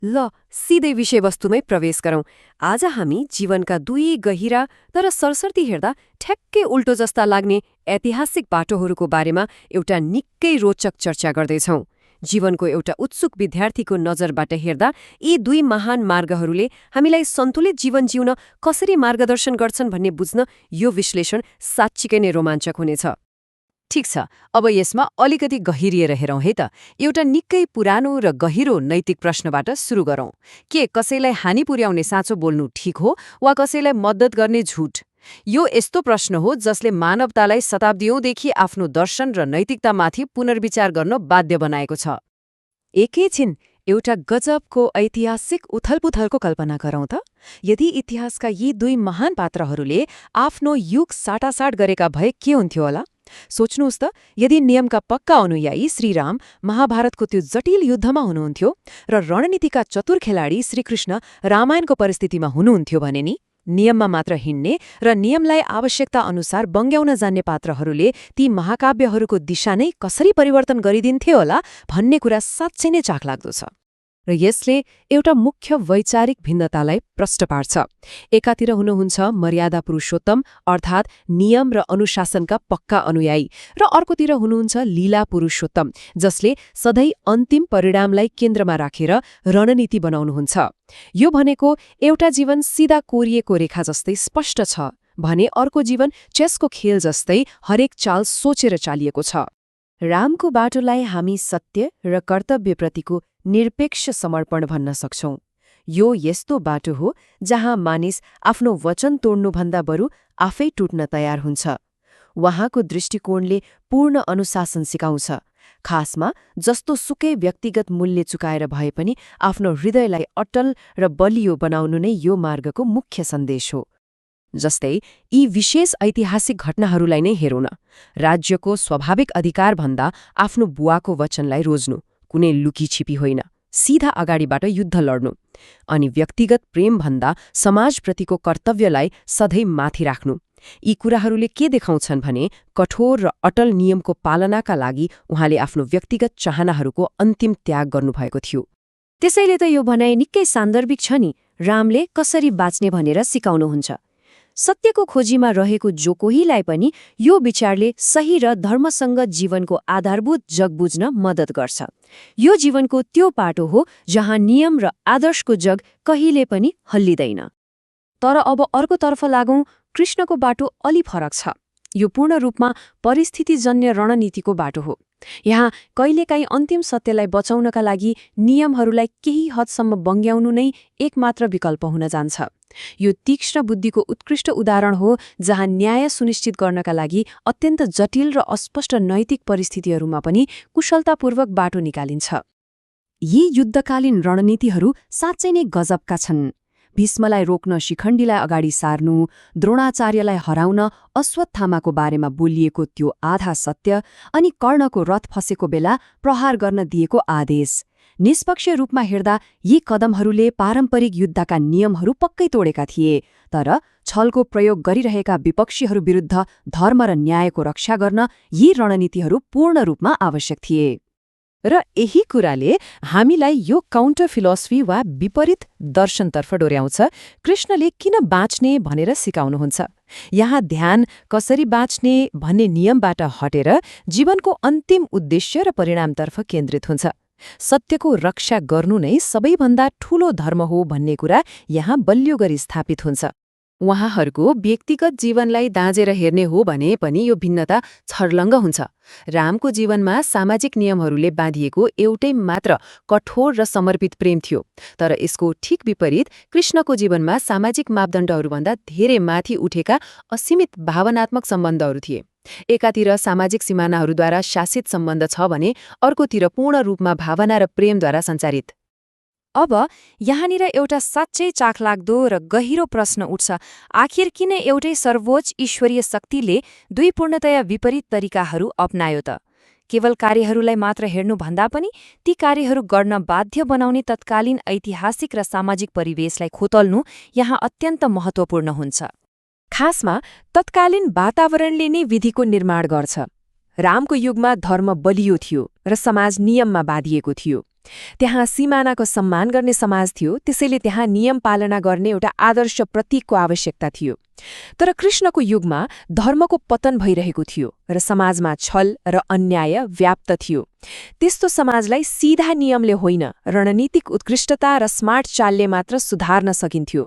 ल सिधै विषयवस्तुमै प्रवेश गरौँ। आज हामी जीवनका दुई गहिरा तर सरसर्ती हेर्दा ठ्याक्कै उल्टो जस्ता लाग्ने ऐतिहासिक बाटोहरूको बारेमा एउटा निकै रोचक चर्चा गर्दैछौँ। जीवनको एउटा उत्सुक विद्यार्थीको नजरबाट हेर्दा यी दुई महान मार्गहरूले हामीलाई सन्तुलित जीवन जिउन कसरी मार्गदर्शन गर्छन् भन्ने बुझ्न यो विश्लेषण साँच्चीकै नै रोमाञ्चक हुनेछ। ठिक छ, अब यसमा अलिकति गहिरिएर हेरौँ है त। एउटा निकै पुरानो र गहिरो नैतिक प्रश्नबाट सुरु गरौँ। के कसैलाई हानि पुर्याउने साँचो बोल्नु ठिक हो वा कसैलाई मद्दत गर्ने झुट? यो यस्तो प्रश्न हो जसले मानवतालाई शताब्दीौंदेखि आफ्नो दर्शन र नैतिकतामाथि पुनर्विचार गर्न बाध्य बनाएको छ। एकैछिन एउटा गजबको ऐतिहासिक उथलपुथलको कल्पना गरौँ त। यदि इतिहासका यी दुई महान पात्रहरूले आफ्नो युग साटासाट गरेका भए के हुन्थ्यो होला? सोच्नुहोस् त, यदि नियमका पक्का अनुयायी श्रीराम महाभारतको त्यो जटिल युद्धमा हुनुहुन्थ्यो र रणनीतिका चतुर खेलाडी श्रीकृष्ण रामायणको परिस्थितिमा हुनुहुन्थ्यो भने नि, नियममा मात्र हिँड्ने र नियमलाई आवश्यकता अनुसार बङ्ग्याउन जान्ने पात्रहरूले ती महाकाव्यहरूको दिशा नै कसरी परिवर्तन गरिदिन्थे होला भन्ने कुरा साँच्चै नै चाखलाग्दो छ। र यसले एउटा मुख्य वैचारिक भिन्नतालाई प्रष्ट पार्छ। एकातिर हुनुहुन्छ मर्यादा पुरुषोत्तम अर्थात् नियम र अनुशासनका पक्का अनुयायी, र अर्कोतिर हुनुहुन्छ लीला पुरुषोत्तम जसले सधैँ अन्तिम परिणामलाई केन्द्रमा राखेर रणनीति बनाउनुहुन्छ। यो भनेको एउटा जीवन सिधा कोरिएको रेखा जस्तै स्पष्ट छ भने अर्को जीवन चेसको खेल जस्तै हरेक चाल सोचेर चालिएको छ। रामको बाटोलाई हामी सत्य र कर्तव्यप्रतिको निरपेक्ष समर्पण भन्न सक्छौं। यो यस्तो बाटो हो जहाँ मानिस आफ्नो वचन तोड्नुभन्दा बरु आफै टुट्न तयार हुन्छ। उहाँको दृष्टिकोणले पूर्ण अनुशासन सिकाउँछ, खासमा जस्तो सुकै व्यक्तिगत मूल्य चुकाएर भए पनि आफ्नो हृदयलाई अटल र बलियो बनाउनु नै यो मार्गको मुख्य सन्देश हो। जस्तै यी विशेष ऐतिहासिक घटनाहरूलाई नै हेरौँ न। राज्यको स्वाभाविक अधिकारभन्दा आफ्नो बुवाको वचनलाई रोज्नु, कुनै लुकीछिपी होइन, सिधा अगाडिबाट युद्ध लड्नु, अनि व्यक्तिगत प्रेमभन्दा समाजप्रतिको कर्तव्यलाई सधैँ माथि राख्नु। यी कुराहरूले के देखाउँछन् भने कठोर र अटल नियमको पालनाका लागि उहाँले आफ्नो व्यक्तिगत चाहनाहरूको अन्तिम त्याग गर्नुभएको थियो। त्यसैले त यो भनाइ निकै सान्दर्भिक छ नि। रामले कसरी बाँच्ने भनेर सिकाउनुहुन्छ। सत्यको खोजीमा रहेको जो कोहीलाई पनि यो विचारले सही र धर्मसँग जीवनको आधारभूत जग बुझ्न मद्दत गर्छ। यो जीवनको त्यो पाटो हो जहाँ नियम र आदर्शको जग कहिले पनि हल्लिँदैन। तर अब अर्कोतर्फ लागौं, कृष्णको बाटो अलि फरक छ। यो पूर्ण रूपमा परिस्थितिजन्य रणनीतिको बाटो हो। यहाँ कहिलेकाहीँ अन्तिम सत्यलाई बचाउनका लागि नियमहरूलाई केही हदसम्म बङ्ग्याउनु नै एकमात्र विकल्प हुन जान्छ। यो तीक्ष्ण बुद्धिको उत्कृष्ट उदाहरण हो जहाँ न्याय सुनिश्चित गर्नका लागि अत्यन्त जटिल र अस्पष्ट नैतिक परिस्थितिहरूमा पनि कुशलतापूर्वक बाटो निकालिन्छ। यी युद्धकालीन रणनीतिहरू साँच्चै नै गजबका छन्। भीष्मलाई रोक्न शिखण्डीलाई अगाडि सार्नु, द्रोणाचार्यलाई हराउन अश्वत्थामाको बारेमा बोलिएको त्यो आधा सत्य, अनि कर्णको रथ फसेको बेला प्रहार गर्न दिएको आदेश। निष्पक्ष रूपमा हेर्दा यी कदमहरूले पारम्परिक युद्धका नियमहरू पक्कै तोडेका थिए, तर छलको प्रयोग गरिरहेका विपक्षीहरू विरुद्ध धर्म र न्यायको रक्षा गर्न यी रणनीतिहरू पूर्ण रूपमा आवश्यक थिए। र यही कुराले हामीलाई यो काउन्टर फिलोसफी वा विपरीत दर्शनतर्फ डोर्याउँछ। कृष्णले किन बाँच्ने भनेर सिकाउनुहुन्छ। यहाँ ध्यान कसरी बाँच्ने भन्ने नियमबाट हटेर जीवनको अन्तिम उद्देश्य र परिणामतर्फ केन्द्रित हुन्छ। सत्यको रक्षा गर्नु नै सबैभन्दा ठूलो धर्म हो भन्ने कुरा यहाँ बलियो गरी स्थापित हुन्छ। उहाँहरूको व्यक्तिगत जीवनलाई दाँजेर हेर्ने हो भने पनि यो भिन्नता छर्लङ्ग हुन्छ। रामको जीवनमा सामाजिक नियमहरूले बाँधिएको एउटै मात्र कठोर र समर्पित प्रेम थियो, तर यसको ठिक विपरीत कृष्णको जीवनमा सामाजिक मापदण्डहरूभन्दा धेरै माथि उठेका असीमित भावनात्मक सम्बन्धहरू थिए। एकातिर सामाजिक सिमानाहरूद्वारा शासित सम्बन्ध छ भने अर्कोतिर पूर्ण रूपमा भावना र प्रेमद्वारा सञ्चारित। अब यहाँनिर एउटा साँच्चै चाखलाग्दो र गहिरो प्रश्न उठ्छ। आखिर किन एउटै सर्वोच्च ईश्वरीय शक्तिले दुई पूर्णतया विपरीत तरिकाहरू अपनायो त? केवल कार्यहरूलाई मात्र हेर्नुभन्दा पनि ती कार्यहरू गर्न बाध्य बनाउने तत्कालीन ऐतिहासिक र सामाजिक परिवेशलाई खोतल्नु यहाँ अत्यन्त महत्त्वपूर्ण हुन्छ। खासमा तत्कालीन वातावरणले नै विधिको निर्माण गर्छ। रामको युगमा धर्म बलियो थियो र समाज नियममा बाँधिएको थियो। त्यहाँ सीमानाको सम्मान गर्ने समाज थियो, त्यसैले त्यहाँ नियम पालना गर्ने एउटा आदर्श प्रतीकको आवश्यकता थियो। तर कृष्णको युगमा धर्मको पतन भइरहेको थियो र समाजमा छल र अन्याय व्याप्त थियो। त्यस्तो समाजलाई सीधा नियमले होइन, रणनीतिक उत्कृष्टता र स्मार्ट चालले मात्र सुधार्न सकिन्थ्यो।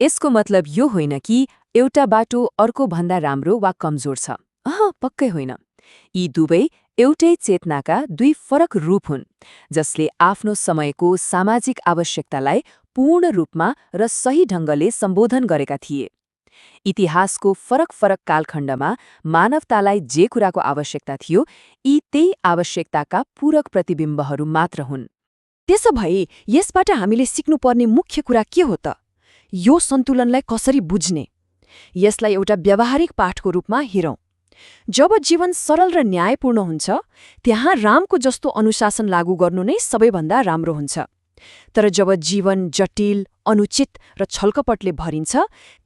यसको मतलब यो होइन कि एउटा बाटो अर्को भन्दा राम्रो वा कमजोर छ। पक्कै होइन। यी दुवै एउटै चेतनाका दुई फरक रूप हुन्, जसले आफ्नो समयको सामाजिक आवश्यकतालाई पूर्ण रूपमा र सही ढङ्गले सम्बोधन गरेका थिए। इतिहासको फरक फरक कालखण्डमा मानवतालाई जे कुराको आवश्यकता थियो, यी त्यही आवश्यकताका पूरक प्रतिबिम्बहरू मात्र हुन्। त्यसोभए यसबाट हामीले सिक्नुपर्ने मुख्य कुरा के हो त? यो सन्तुलनलाई कसरी बुझ्ने? यसलाई एउटा व्यावहारिक पाठको रूपमा हेरौँ। जब जीवन सरल र न्यायपूर्ण हुन्छ, त्यहाँ रामको जस्तो अनुशासन लागू गर्नु नै सबैभन्दा राम्रो हुन्छ। तर जब जीवन जटिल, अनुचित र छलकपटले भरिन्छ,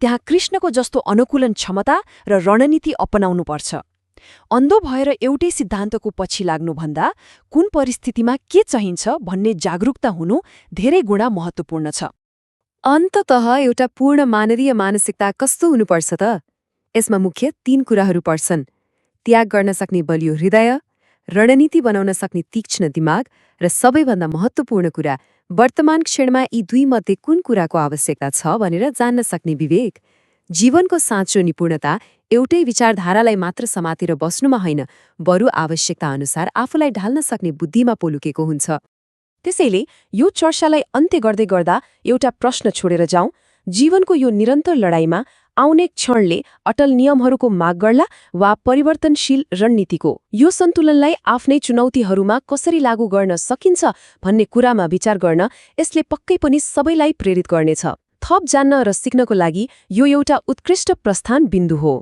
त्यहाँ कृष्णको जस्तो अनुकूलन क्षमता र रणनीति अपनाउनुपर्छ। अन्धो भएर एउटै सिद्धान्तको पछि लाग्नुभन्दा कुन परिस्थितिमा के चाहिन्छ भन्ने जागरूकता हुनु धेरै गुणा महत्त्वपूर्ण छ। अन्ततः एउटा पूर्ण मानवीय मानसिकता कस्तो हुनुपर्छ त? यसमा मुख्य 3 कुराहरू पर्छन्: त्याग गर्न सक्ने बलियो हृदय, रणनीति बनाउन सक्ने तीक्ष्ण दिमाग र सबैभन्दा महत्त्वपूर्ण कुरा, वर्तमान क्षणमा यी दुईमध्ये कुन कुराको आवश्यकता छ भनेर जान्न सक्ने विवेक। जीवनको साँचो निपुणता एउटै विचारधारालाई मात्र समातेर बस्नुमा होइन, बरु आवश्यकता अनुसार आफूलाई ढाल्न सक्ने बुद्धिमा पोलुकेको हुन्छ। त्यसैले यो चर्चालाई अन्त्य गर्दै गर्दा एउटा प्रश्न छोडेर जाउँ। जीवनको यो निरन्तर लडाईँमा आउने क्षणले अटल नियमहरूको माग गर्ला वा परिवर्तनशील रणनीतिको? यो सन्तुलनलाई आफ्नै चुनौतीहरूमा कसरी लागू गर्न सकिन्छ भन्ने कुरामा विचार गर्न यसले पक्कै पनि सबैलाई प्रेरित गर्नेछ। थप जान्न र सिक्नको लागि यो एउटा उत्कृष्ट प्रस्थान बिन्दु हो।